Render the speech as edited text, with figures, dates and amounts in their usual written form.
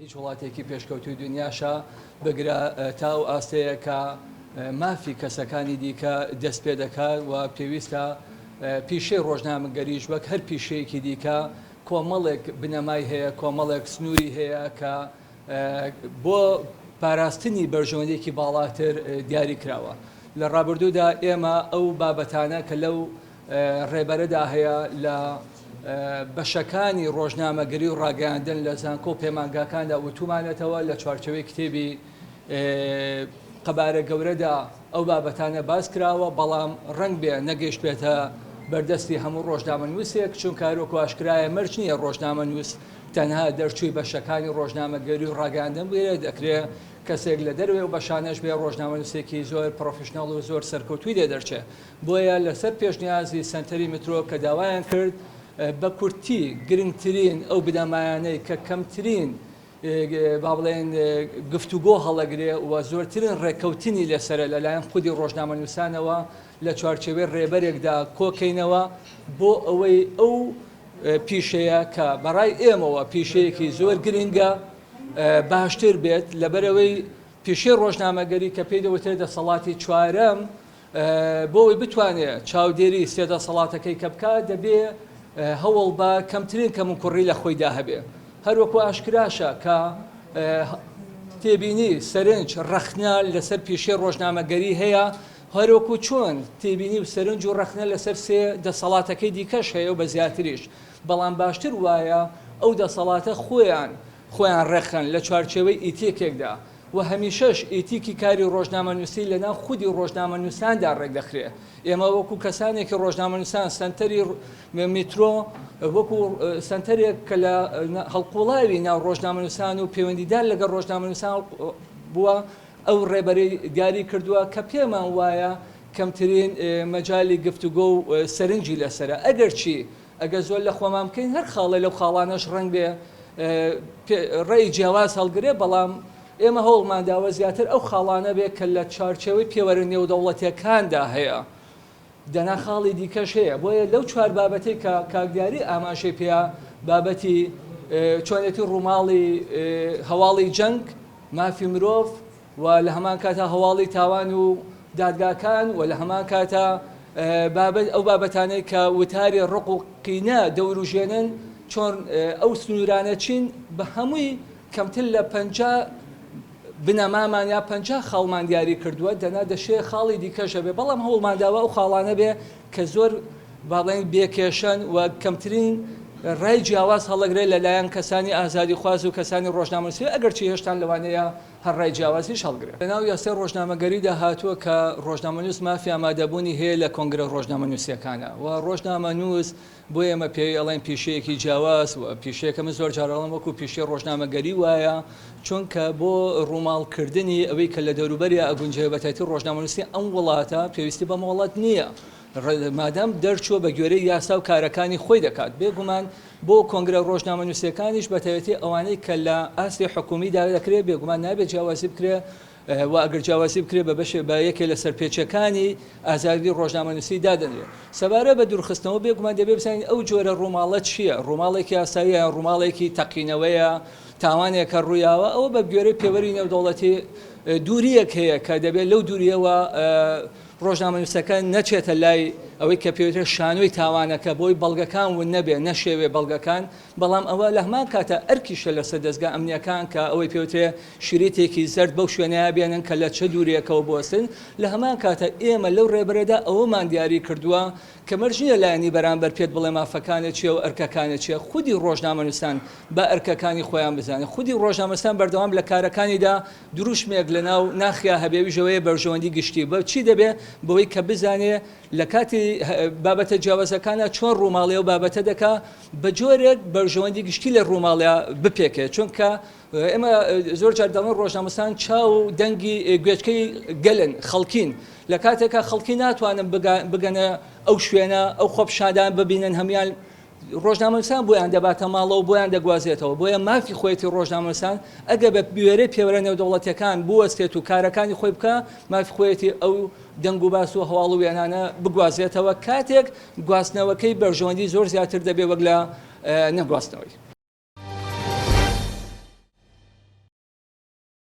هیچ وڵاتێکی پێشکەوتووی دونیاشا بگرە تا ئەو ئاستەیە کە مافی کەسەکانی دیکە دەست پێ دەکات و پێویستە پیشەی ڕۆژنامەگەریش وەک هەر پیشەیەکی دیکە کۆمەڵێک بنەمای هەیە، کۆمەڵێک سنووری هەیە کە بۆ پاراستنی بەرژەوەندیەکی باڵاتر دیاری کراوە. لە ڕابردوودا ئێمە ئەو بابەتانە کە لەو ڕێبەرەدا هەیە لە بەشەکانی ڕۆژنامەگەری و ڕاگەیاندن لە زانکۆ و پەیمانگاکاندا وتومانەتەوە لە چوارچێوەی کتێبی قەبارە گەورەدا ئەو بابەتانە باس کراوە، بەڵام ڕەنگبێ نەگەیشتبێتە بەردەستی هەموو ڕۆژنامەنووسێک، چونکە هەروەکو ئاشکرایە مەرج نییە ڕۆژنامەنووس تەنها دەرچووی بەشەکانی ڕۆژنامەگەری و ڕاگەیاندن بووێت، دەکرێ کەسێک لە دەرەوەی ئەو بەشانەش بێ ڕۆژنامەنووسێکی زۆر پڕۆفیشناڵ و زۆر سەرکەوتووی لێ دەرچێ. بۆیە لەسەر پێشنیازی سەنتەری میترۆ کە داوایان کرد بە کورتی گرنگترین ئەو بنەمایانەی کە کەمترین با بڵێین گفتوگۆ هەڵەگرێ و زۆرترین ڕێککەوتنی لەسەرە لەلایەن خودی ڕۆژنامەنووسانەوە لە چوارچێوەی ڕێبەرێکدا کۆکەینەوە بۆ ئەوەی ئەو پیشەیە کە بەڕای ئێمەوە پیشەیەکی زۆر گرنگە باشتر بێت لەبەرەوەی پیشەی ڕۆژنامەگەری کە پێی دەوترێت دەسەڵاتی چوارەم بۆ ئەوەی بتوانێ چاودێری سێ دەسەڵاتەکەی کە بکا دەبێ هەوڵ بە کەمترین کەموکوڕی لە خۆیدا هەبێ. هەروەکو ئاشکراشە کە تێبینی، سەرنج، ڕەخنە لەسەر پیشەی ڕۆژنامەگەری هەیە، هەروەکو چۆن تێبینی و سەرنج و ڕەخنە لەسەر سێ دەسەڵاتەکەی دیکەش هەیە و بە زیاتریش. بەڵام باشتر وایە ئەو دەسەڵاتە خۆیان خۆیان ڕێکخەن لە چوارچێوەی ئیتیکێکدا. و هەمیشەش ئیتیکی کاری ڕۆژنامەنووسی لەناو خودی ڕۆژنامەنووساندا ڕێکدەخرێ. ئێمە وەکو کەسانێکی ڕۆژنامەنووسان سەنتەری میترۆ وەکو سەنتەرێک کە لە هەڵقوڵاوی ناو ڕۆژنامەنووسان و پەیوەندیدار لەگەڵ ڕۆژنامەنووسان بووە ئەو ڕێبەرەی دیاری کردووە کە پێمان وایە کەمترین مەجالی گفتوگۆ و سەرنجی لەسەرە. ئەگەرچی ئەگەر زۆر لە خۆمان بکەین هەر خاڵێ لەو خاڵانەش ڕەنگبێ ڕێی جیاواز هەڵگرێ، بەڵام ئێمە هەوڵمان داوە زیاتر ئەو خاڵانە بێ کە لە چوارچێوەی پێوەرە نێودەوڵەتییەکاندا هەیە، دەنا خاڵی دیکەش هەیە، بۆیە لەو چوار بابەتەی کە کاک دیاری ئاماژەی پێیا بابەتی چۆنێتی ڕووماڵی هەواڵی جەنگ، مافی مرۆڤ، و لە هەمان کاتا هەواڵی تاوان و دادگاکان و لە هەمان کاتا بابەت ئەو بابەتانەی کە وتاری ڕق و قینە دەوروژێنن چۆن ئەو سنوورانە چین بە هەمووی کەمتر لە 50 بنەمامان یا 50 خاڵمان دیاری کردووە دەنا دەشێ خاڵی دیکەش هەبێ بەڵام هەوڵمان داوە ئەو خاڵانە بێ کە زۆر با بڵێین بێ کێشەن و کەمترین ڕای جیاواز هەڵەگرێت لەلایەن کەسانی ئازادیخواز و کەسانی ڕۆژنامەنووسی ئەگەرچی هێشتان لەوانەیە هەر ڕای جیاوازیش هەڵگرێت. لەناو یاسای ڕۆژنامەگەریدا هاتووە کە ڕۆژنامەنووس مافی ئامادەبوونی هەیە لە کۆنگرە ڕۆژنامەنووسییەکانا و ڕۆژنامەنووس بۆ ئێمە پێی ئەڵێن پیشەیەکی جیاواز و پیشەیەکە من زۆر جار ئەڵێم وەکوو پیشەی ڕۆژنامەگەری وایە چونکە بۆ ڕووماڵکردنی ئەوەی کە لە دەوروبەریا ئەگونجێ بەتایبەتی ڕۆژنامەنووسی ئەم وڵاتە پێویستی بە مۆڵەت نییە مادام دەرچووە بە گوێرەی یاسا و کارەکانی خۆی دەکات بێگومان بۆ کۆنگرە ڕۆژنامەنووسییەکانیش بەتایبەتی ئەوانەی کە لە ئاستی حکوومیدا دەکرێت بێگومان نابێت جیاوازی بکرێت و ئەگەر جیاوازی بکرێت بە بەشێ بە یەکێ لە سەرپێچیەکانی ئازادی ڕۆژنامەنووسی دادەنرێت. سەبارەت بە دوورخستنەوە بێگومان دەبێت بزانین ئەو جۆرە ڕووماڵە چییە، ڕووماڵێکی یاساییە یان ڕووماڵێکی تەقینەوەیە، تاوانێکە ڕوویاوە، ئەوە بە گوێرەی پێوەری نێودەوڵەتی دوورییەک هەیە کە دەبێت لەو دوورییەوە ڕۆژنامەنووسەکە نەچێتە لای ئەوەی کە پێوترێت شانۆی تاوانەکە بۆی بەڵگەکان ون نەبێ نەشێوێ بەڵگەکان، بەڵام ئەوە لەهەمان کاتا ئەرکیشە لەسەر دەزگا ئەمنییەکان کە ئەوەی پێوترێ شریتێکی زەرد بەو شوێنەیا بێنن کە لە چ دووریەکەوە بوەستن، لەهەمان کاتا ئێمە لەو ڕێبەرەدا ئەوەمان دیاری کردووە کە مەرج نییە لایەنی بەرامبەر پێت بڵێ مافەکانت چییە و ئەرکەکانت چییە، خودی ڕۆژنامەنووسان با ئەرکەکانی خۆیان بزانن، خودی ڕۆژنامەنووسان بەردەوام لە کارەکانیدا دروشمێک لەناو ناخیا هەبێ ئەویش ئەوەیە بەرژەوەندی گشتی بە چی دەبێ؟ بەوەی کە بزانێ لە کاتی بابەتە جیاوازەکانا چۆن ڕووماڵی ئەو بابەتە دەکا بە جۆرێک بەرژەوەندی گشتی لە ڕووماڵیا بپێکێ چونکە ئێمە زۆر جار دەڵێن ڕۆژنامەنووسان چاو و دەنگی گوێچکەی گەلن خەڵکین لە کاتێکا خەڵکی ناتوانن بگەنە ئەو شوێنە ئەو خۆپیشاندان ببینن هەموان ڕۆژنامەنووسان بۆیان دەباتە ماڵەوە بۆیان دەگوازێتەوە، بۆیە مافی خۆیەتی ڕۆژنامەنووسان ئەگەر بە گوێرەی پێوەرە نێودەوڵەتیەکان بوەستێت و کارەکانی خۆی بکا مافی خۆیەتی ئەو دەنگ و باس و هەواڵ و وێنانە بگوازێتەوە کاتێک گواستنەوەکەی بەرژەوەندی زۆر زیاتر دەبێت وەک لە نەگواستنەوەی.